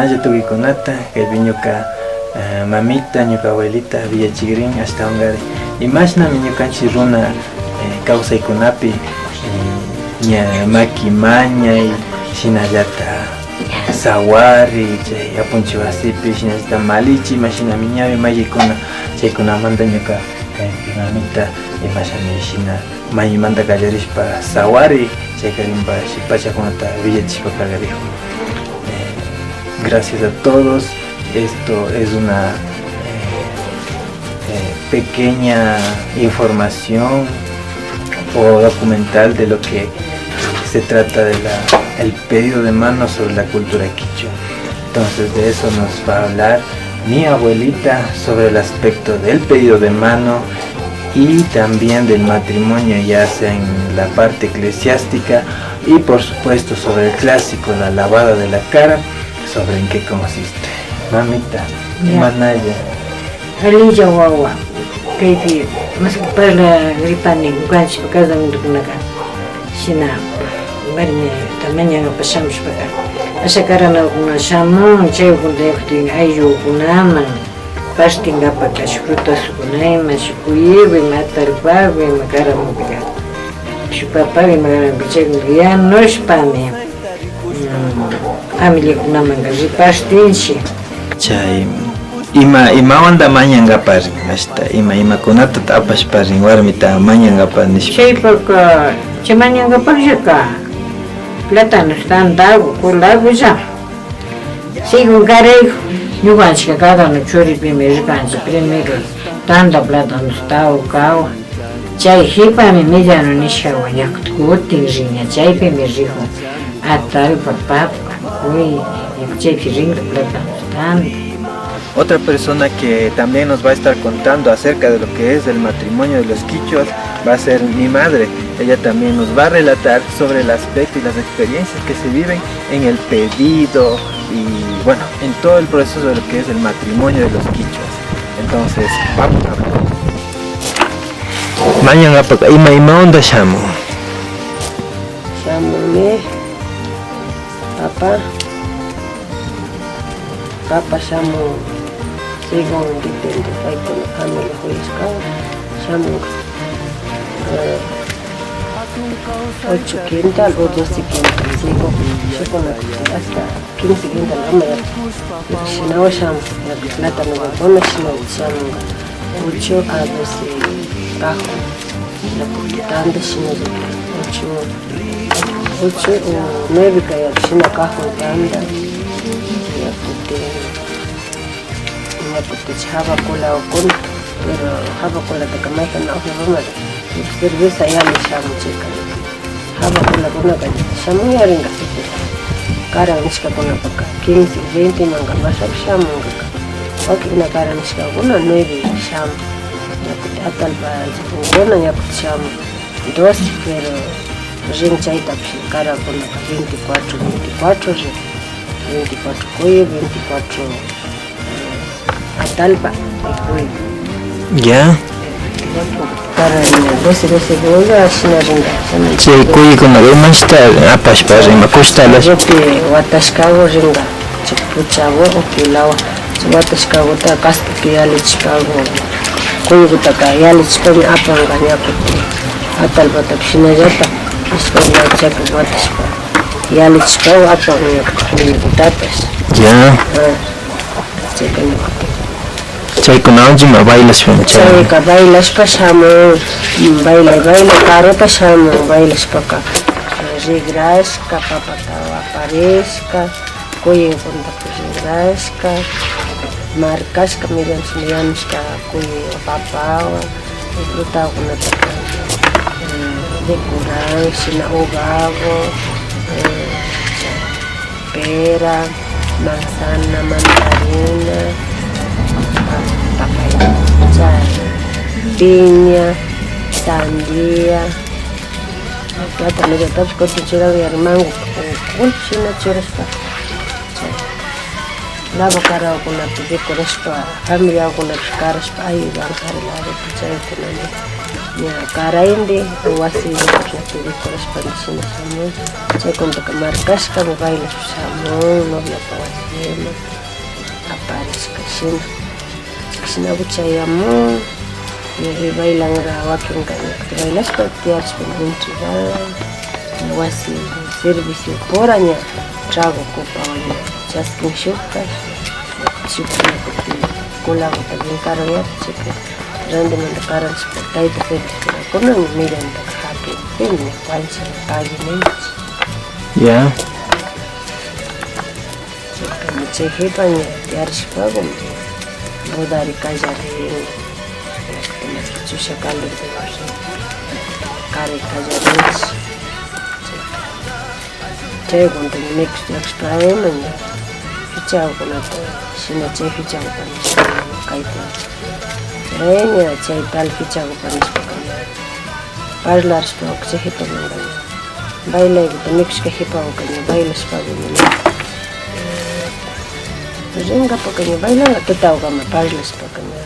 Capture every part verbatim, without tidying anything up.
Allá tukuykunata, kaypi ñuka, eh, mamita, ñuka abuelita willachigrin ashtawankari imashnami ñukanchik runa, eh, kawsaykunapi, eh, ña maki mañay, shinallata sawari, chay apunchik wasipi, shinallata malichi, imashinami ñawi mayllaykuna, chaykunamanta ñuka, eh, mamita, imashami shina mañaymanta kallarishpa sawari, chaykarinpa shuk pachakunata willachishpa kagarikun. Eh, gracias a todos. Esto es una, eh, eh, pequeña información o documental de lo que se trata de la, el pedido de mano sobre la cultura quichua. Entonces de eso nos va a hablar mi abuelita sobre el aspecto del pedido de mano y también del matrimonio, ya sea en la parte eclesiástica y por supuesto sobre el clásico, la lavada de la cara, sobre en qué consiste. Mamita, ya. Manaya. Alilla wawa, kaypi mas parlagripani ñukanchikpa casamentokunaka. Shina warmita mañankapak shamushpaka, asha karanakuna shamun, chaykunata yakutin ayllukunaman partingapaka shuk frutasukunayman, shuk kuyiguy ima, atallpaguy ima karamukpika, shuk papaguy ima karamukpika, chaykunata yanushpami, mm, familiakunamanka ripartinchik. Chay ima, imawanta mañankapak rin, ashta ima, imakunata apashpa rin warmita mañankapak nishpa. Chaypaka, chay mañankapakllaka plátanos tandagu, colagulla. Según karayku, ñukanchikka cada uno churipimi rikanchik, primero tanda plátanos tawkawan, chay jipami mediano nishkawan ña kutin rin, ña chaypimi rikun atallpa, papa, kuy, ña chaypi rinka plátanos tanda. Otra persona que también nos va a estar contando acerca de lo que es el matrimonio de los quichuas va a ser mi madre. Ella también nos va a relatar sobre el aspecto y las experiencias que se viven en el pedido y, bueno, en todo el proceso de lo que es el matrimonio de los quichuas. Entonces, vamos a ver. Mañankapak ima, imawanta shamun? Shamunmi, papa, papa shamun, según depende, paykuna familia juyashkawan shamunka. Eh, ocho quintal o doce quintal, según, shukuna hasta quince quintal ama yapa. Shinawan shamun, ña plátano, shina shamunka. Ocho a doce cajón, ña kutin tanda shinallata, ocho, ocho o nueve kayaka shina cajón tanda, ña kutin, ña kutin chay jaba colakuna, pero jaba colataka mayjan na ujyapamari, pero cerveza yali shamun chayka. Jaba colakunaka shamun yarinka, karan nishkakunapaka quince, veinte manka mashapi shamunkaka. Wakinna karan nishkakuna nueve shamun. Ña kutin atallpa chipunkuna ña kutin shamun doce, pero rin chaytapish karankunaka veinticuatro, veinticuatro rin. Veinticuatro cuyo, veinticuatro atallpa, y cuy. Ya. Para doce, doce de olla, shina rinka. Chay kuykunaka imashta apashpa rinka, kushta alash. Rupi watashkagu rinka, chay puchagu o pilawa. Chay watashkaguta kaspita yalichishpagu, kuygutaka yalichishpami apanka ña kutin. Atallpatapish shinallata, ishkay lachaku watashpa, yalichishpagu apanka ña kutin kuygutapash. Ya. Ah. Chayka ña kutin. Chaykunawanchik ima bailashpami chay. Chayka bailashpa shamun, bailay, bailay, karuta shamun, bailashpaka, rigrashka, papata aparishka, kuyuykunatapish rigrashka, markashka, medianchik yanushka kuyu papawan, frutakunataka, eh, decoran, shina uvagu, eh, pera, manzana, mandarina, papaya, chay, piña, sandía, platanollatapis kutin churan yari, mango, shina churashpa, chay, lado karakunapi decorashpa, familiakunapi karashpa, ayudan kari ladopi chaykunami. Ña karaymbi wasi decorashpandi shina shamun. Chay cuentaka marcashkami bailashpa shamun noviapa wasiman aparishka shina. Shinaku chayamun. Ña y bailanka wakinka ña bailashpa tiyarishpa entregan. Ña wasi servicio pura ña trago copawan ña chaskin shukta. Shukta ña kutin colaguta bien karan ña chayka. Randimanta karashpa tayta serviciokuna mirantaka japin pimi ña pancha pagui ninchik. Ya. Chayka ña chay jipa ña tiyarishpakumi bodari kallarin. Chusha caldo de barro kari kallarinchik. Chaykunata ña mikushpa ima ña fichakukunata shina chay fichakupa nishpa kayta. Chay ña chay tal fichakupa nishpaka ña parlarishpa ukcha jipamanta ña bailaykuta mikushka jipakuka ña bailashpaka ña rinkapaka ña bailanga tutawkama parlashpaka ña.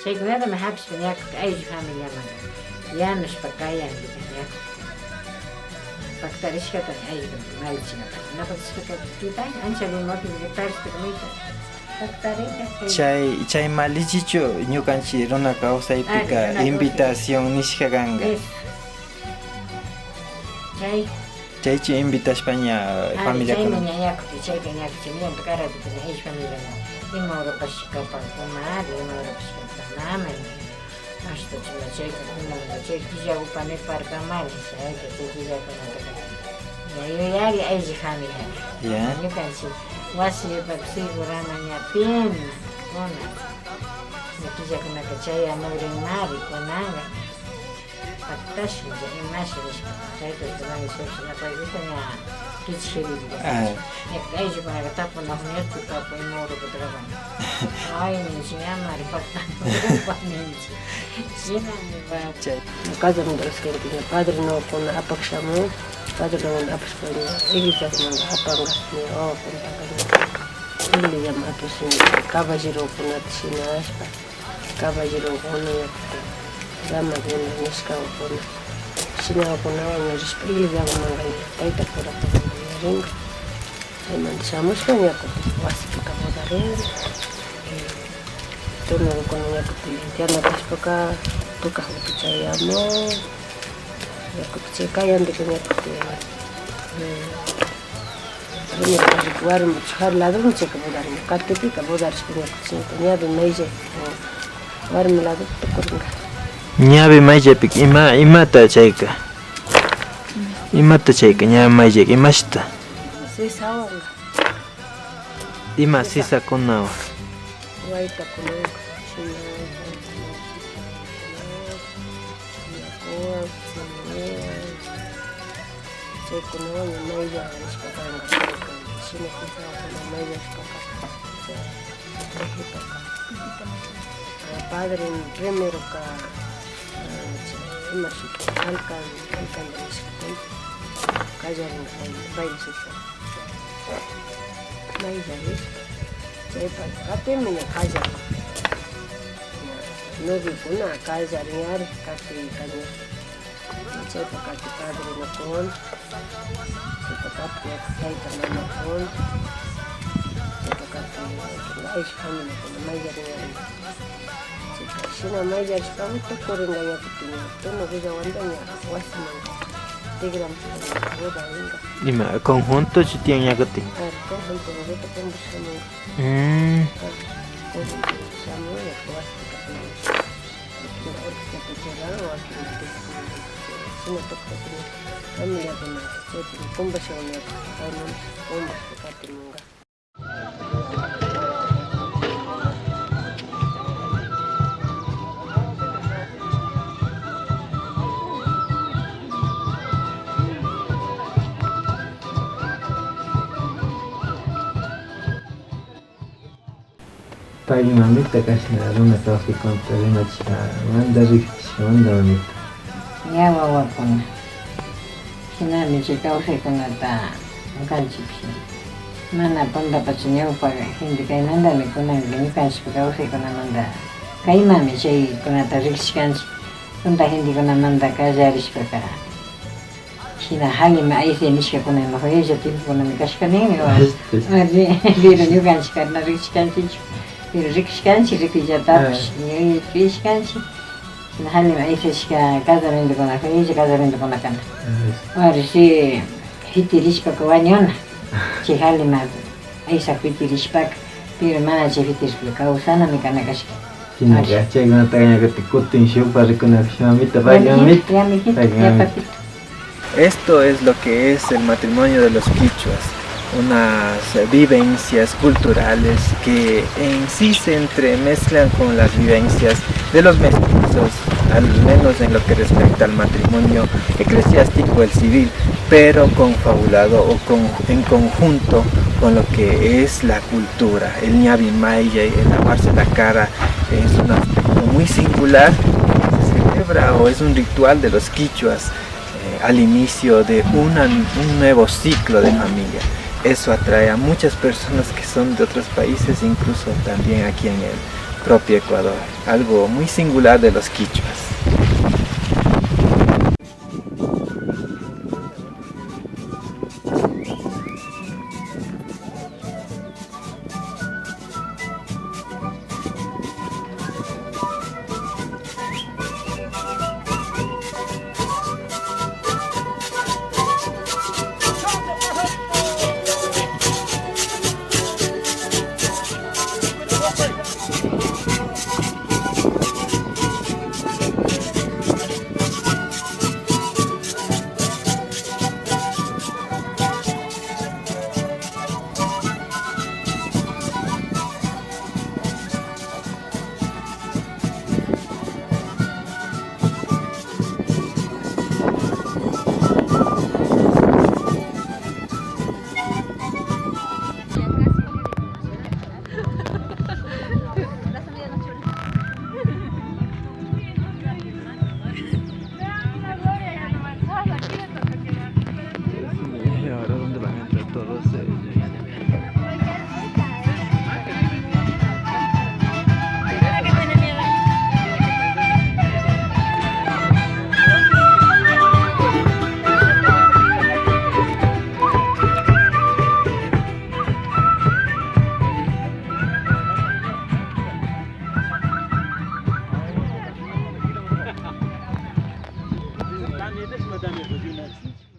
Chaykunatami japishpa ña kutin ayllu familiamanka yanushpa kayanka ña kutin. Paktarishkatami ayllukunata mallichinapakka. Na paktashpaka tutan ancha limopi tarishpaka mayta paktarinka. Chay, chay mallichichu ñukanchik runa kawsaypika invitación nishka kanka. Chay Chaychu invitashpa ña familiakuna. Chaymi ña ña kutin chayka ña kutin ñanta karapika ña ayllu familia ña ima horapash kapankumari, ima horapash kapanmari. Ashta chayma chayka kunanka chay killakupa niparkamari, chayka chay killakunataka ña yuyari ayllu familiaka. Ya. Ñukanchik wasi yupaypi segurana ña pina kuna. Ña killakunaka chayamugrinmari kunanka. Paktashunlla imashi nishpa, chayta turanki shukshina paykuta ña kichijiriklla. Ña ayllukunaka tapunajun ñachu tapu ima urukutaka. Ay ninchik ña mari paktankupa ninchik. Shinami. Chay. Ña kazamiento kaskanki ña padrinokuna apak shamun, padrinokuna apashpa ña iglesiakunaka apanka ña wawakuna ña iglesiaman apashun caballerokunata shinashpa. Caballerokuna ña kutin damakuna nishkakuna shinakunawan ña rishpa iglesiakunaman ña tayta curakunaman ña rinka. Chaymanta shamushpa ña kutin wasipika bodarinka. Turnorokuna ña kutin limpiana kashpaka tukakpi chayamun. Ña kutin chay kayandika ña kutin Warmipa kari ladomi chayka bodarinka, katipika bodarishpa ña kutin ñawi mayllay warmi lado tukurinka. Ñawi mayllapika ima, imata chayka? Imata chayka ñawi mayllay imashta? Sisawanka. Ima sisakunawan? Waytakunawan, shina waytakunawan, shina kuwan, shina kuwan. Chaykunawan ña mayllashpa kanka, shina killakuna mayllashpaka, chay, trajepaka. Ah, padre remeroka, ah, chay, imashi, alcan-, alcanda nishkata, kallarinka, bailashpa. Mayllashpa. Chaypa katinmi ña kallarin. Ña noviokuna kallarin ari, kati kaña. Chaypa kati padrinokuna. Chaypa kati tayta mamakuna. Chaypa kati ayllu familiakuna mayllarin ari. Chayka shina mayllashpami tukurinka ña kutin ña, tunu willawanta ña wasiman tigramushpa ña boda rinka. Ima, conjuntochu tiyan ña kutin? Ari, conjunto boda kumbushkamanka. Mm. Ari, conjunto shamun ña wasipi katin. Wakin orquestata churana, wakin disco, shina tukukuna, familiakuna, chaypi kumbushkaman ña, kumbushka katimunka. Pagui mamita, kashna runa kawsaykunata rimachishkamanta, riksishkamanta mamita. Ña wawakuna, shinami chay kawsaykunata ñukanchikpish mana puntapacha ñawpa gente kaymantami kunanka ñukanchikpa kawsaykunamanta kaymami chaykunata rikshishkanchik. Punta gentekunamanta kallarishpaka shina halima aysay nishkakuna ima juyaylla tiempokunami kashka ninmi, ari, pero ñukanchik karna rikshishkanchikchu, pero rikushkanchik, rikuyllatapish, ña yuyashkanchik. Shina halima aysashka casamientokuna, juyaylla casamientokuna kana. Ari, si pitirishpaka wañuna, chay halima aysa pitirishpaka, pero mana chay pitirishpaka kawsanami kana kashka. Shinaka, chaykunataka ña kutin, kutin shukpa rikunapish mamita, pagui mamita, pagui mamita. Esto es lo que es el matrimonio de los quichuas, unas vivencias culturales que en sí se entremezclan con las vivencias de los mestizos, al menos en lo que respecta al matrimonio eclesiástico, el civil, pero confabulado o con, en conjunto con lo que es la cultura. El ñawi mayllay, el lavarse la cara, es un aspecto muy singular que se celebra o es un ritual de los quichuas, eh, al inicio de una, un nuevo ciclo de familia. Eso atrae a muchas personas que son de otros países, incluso también aquí en el propio Ecuador. Algo muy singular de los quichuas.